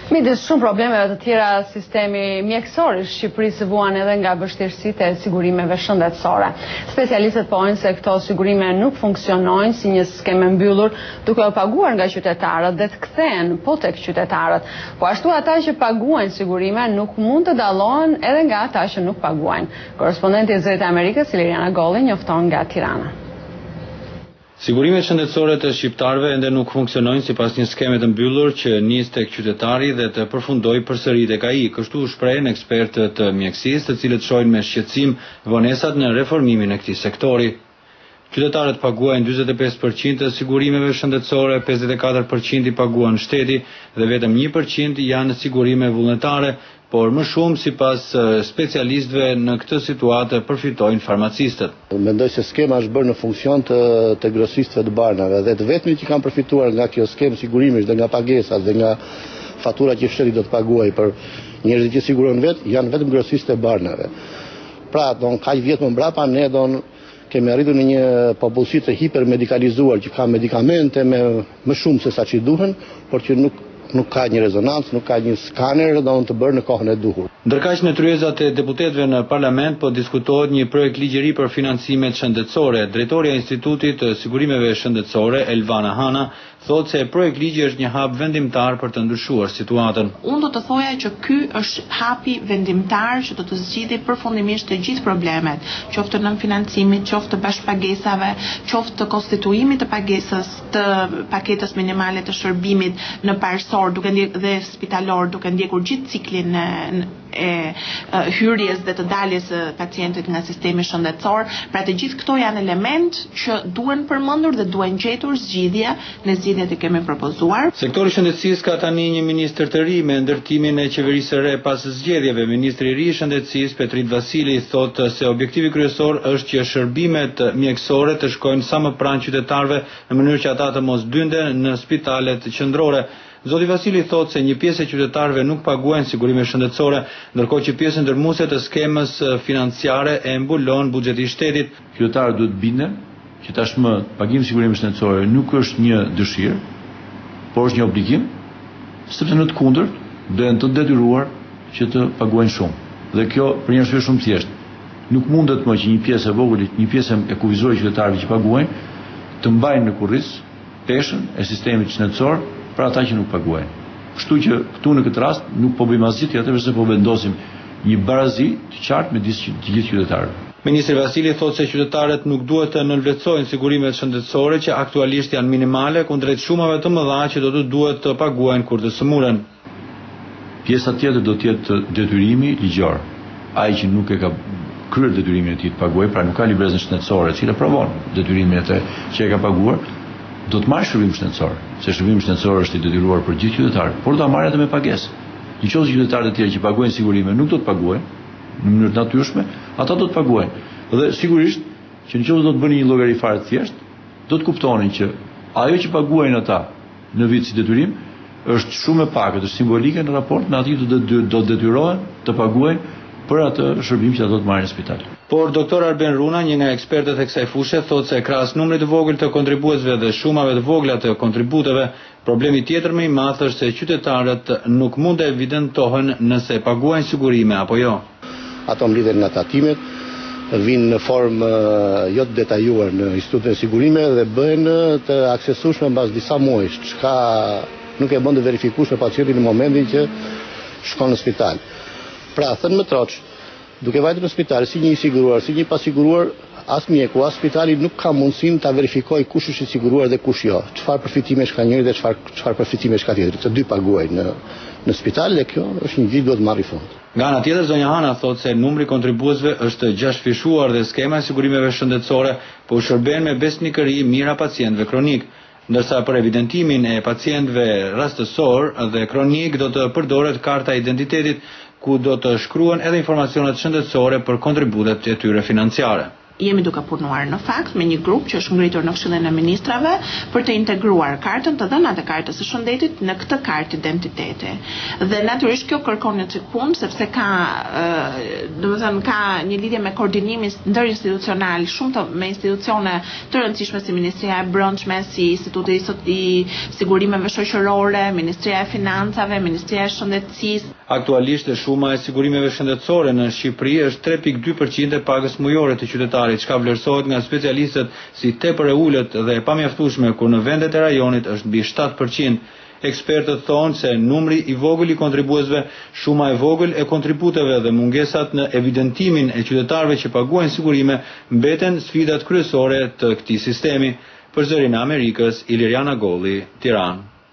Midis shumë problemeve të tjera, sistemi mjekësor i Shqipërisë vuan edhe nga vështirësitë e sigurimeve shëndetësore. Specialistët pohojnë se këto sigurime nuk funksionojnë si një skemë e mbyllur, duke u paguar nga qytetarët dhe të kthehen po tek qytetarët. Po ashtu ata që paguajnë sigurime nuk mund të dallohen edhe nga ata që nuk paguajnë. Korrespondenti i Zërit të Amerikës, Ilirian Agolli, njofton nga Tirana. Sigurimet shëndetësore të shqiptarëve ende nuk funksionojnë sipas një skeme të mbyllur që nis tek qytetari dhe të përfundojë përsëri tek ai, kështu u shprehën ekspertë të mjekësisë, të cilët shohin me shqetësim vonesat në reformimin e këtij sektori. Qytetarët paguajnë 45 për qind të sigurimeve shëndetësore, 54 për qind i paguan shteti dhe vetëm 1 për qind janë sigurime vullnetare, Por më shumë sipas specialistëve në këtë situatë përfitojnë farmacistët. Mendoj se skema është bërë në funksion të të grosistëve të barnave dhe të vetmit që kanë përfituar nga kjo skemë sigurimesh dhe nga pagesat dhe nga fatura që shteti do të paguajë për njerëzit që sigurohen vetë janë vetëm grosistët e barnave. Pra, don kaq vjet më mbrapa ne don kemi arritur në një popullsi të hipermedikalizuar që ka medikamente me më shumë se sa ç'i duhen, por që nuk nuk ka një rezonancë, nuk ka një skaner domethënë të bërë në kohën e duhur. Ndërkaq në tryezat e deputetëve në parlament po diskutohet një projektligj i ri për financimet shëndetësore. Drejtorja e Institutit të Sigurimeve Shëndetësore, Elvana Hana, thotë se projektligji është një hap vendimtar për të ndryshuar situatën. Unë do të thoja që ky është hapi vendimtar që do të zgjidhi përfundimisht të gjithë problemet, qoftë të nënfinancimit, qoftë të bashkëpagesave, qoftë të konstituimit të pagesës të paketës minimale të shërbimit në parësor duke ndjek dhe spitalor duke ndjekur gjithë ciklin e e hyrjes dhe të daljes së pacientit nga sistemi shëndetësor. Pra të gjithë këto janë elementë që duhen përmendur dhe duhen gjetur zgjidhje, ne zgjidhjet i kemi propozuar. Sektori i shëndetësisë ka tani një ministër të ri me ndërtimin e qeverisë së re pas zgjedhjeve. Ministri i ri i Shëndetësisë, Petrit Vasili, thotë se objektivi kryesor është që shërbimet mjekësore të shkojnë sa më pranë qytetarëve në mënyrë që ata të mos dynden në spitalet qendrore. Zoti Vasili thotë se një pjesë e qytetarëve nuk paguajnë sigurime shëndetësore, ndërkohë që pjesën dërrmuese të skemës financiare e mbulon buxheti i shtetit. Qytetarët duhet të binden që tashmë pagimi i sigurimeve shëndetësore nuk është një dëshirë, por është një obligim, sepse në të kundërt do jenë të detyruar që të paguajnë shumë. Dhe kjo për një arsye shumë të thjeshtë. Nuk mundet më që një pjesë e vogël, një pjesë e kufizuar e qytetarëve që paguajnë, të mbajnë në kurriz peshën e sistemit shëndetësor për ata që nuk paguajnë. Kështu që këtu në këtë rast nuk po bëjmë asgjë tjetër veçse po vendosim një barazi të qartë midis të gjithë qytetarëve. Ministri Vasili thotë se qytetarët nuk duhet të nënvlerësojnë sigurimet shëndetësore që aktualisht janë minimale kundrejt shumave të mëdha që do t'u duhet të paguajnë kur të sëmuren. Pjesa tjetër do të jetë detyrimi ligjor. Ai që nuk e ka kryer detyrimin e tij të paguajë, pra nuk ka librezën shëndetësore, e cila provon detyrimin e tij që e ka paguar, do të marrë shërbim shëndetësor, se shërbimi shëndetësor është i detyruar për gjithë qytetarët, por do ta marrë edhe me pagesë. Në qoftë se qytetarët e tjerë që paguajnë sigurime nuk do të paguajnë në mënyrë të natyrshme, ata do të paguajnë. Dhe sigurisht që në qoftë se do të bëni një llogari fare të thjeshtë, do të kuptoni që ajo që paguajnë ata në vit si detyrim është shumë e pakët, është simbolike në raport me atë që do të do të detyrohen të paguajnë për atë shërbim që ata do të marrin në spital. Por doktor Arben Runa, një nga ekspertët e kësaj fushe, thotë se krahas numrit të vogël të kontribuesve dhe shumave të vogla të kontributeve, problemi tjetër më i madh është se qytetarët nuk mund të evidentohen nëse paguajnë sigurime apo jo. Ato mblidhen nga tatimet, vijnë në formë jo të detajuar në Institutin e Sigurimeve dhe bëhen të aksesueshme mbas disa muajsh, çka nuk e bën të verifikueshme pacientin në momentin që shkon në spital. Pra, thënë më troç, duke vajtur në spital si një i siguruar, si një i pasiguruar, as mjeku, as spitali nuk ka mundësinë ta verifikojë kush është i siguruar dhe kush jo, çfarë përfitimesh ka njëri dhe çfarë çfarë përfitimesh ka tjetri. Të dy paguajnë në në spital dhe kjo është një gjë që duhet të marrë fund. Nga ana tjetër, zonja Hana thotë se numri i kontribuesve është gjashtëfishuar dhe skema e sigurimeve shëndetësore po u shërben me besnikëri mijëra pacientëve kronikë. Ndërsa për evidentimin e pacientëve rastësorë dhe kronikë do të përdoret karta e identitetit ku do të shkruhen edhe informacionet shëndetësore për kontributet e tyre financiare. Jemi duke punuar në fakt me një grup që është ngritur në Këshillin e Ministrave për të integruar kartën, të dhënat e kartës së shëndetit në këtë kartë identiteti. Dhe natyrisht kjo kërkon një çik punë sepse ka, domethënë ka një lidhje me koordinimin ndërinstitucional shumë të me institucione të rëndësishme si Ministria e Brendshme, si Instituti i Sigurimeve Shoqërore, Ministria e Financave, Ministria e Shëndetësisë. Aktualisht shuma e sigurimeve shëndetësore në Shqipëri është 3.2 për qind e pagës mujore të qytetarit, çka vlerësohet nga specialistët si tepër e ulët dhe e pamjaftueshme kur në vendet e rajonit është mbi 7 për qind. Ekspertët thonë se numri i vogël i kontribuesve, shuma e vogël e kontributeve dhe mungesat në evidentimin e qytetarëve që paguajnë sigurime mbeten sfidat kryesore të këtij sistemi. Për Zërin e Amerikës, Iliriana Golli, Tiranë.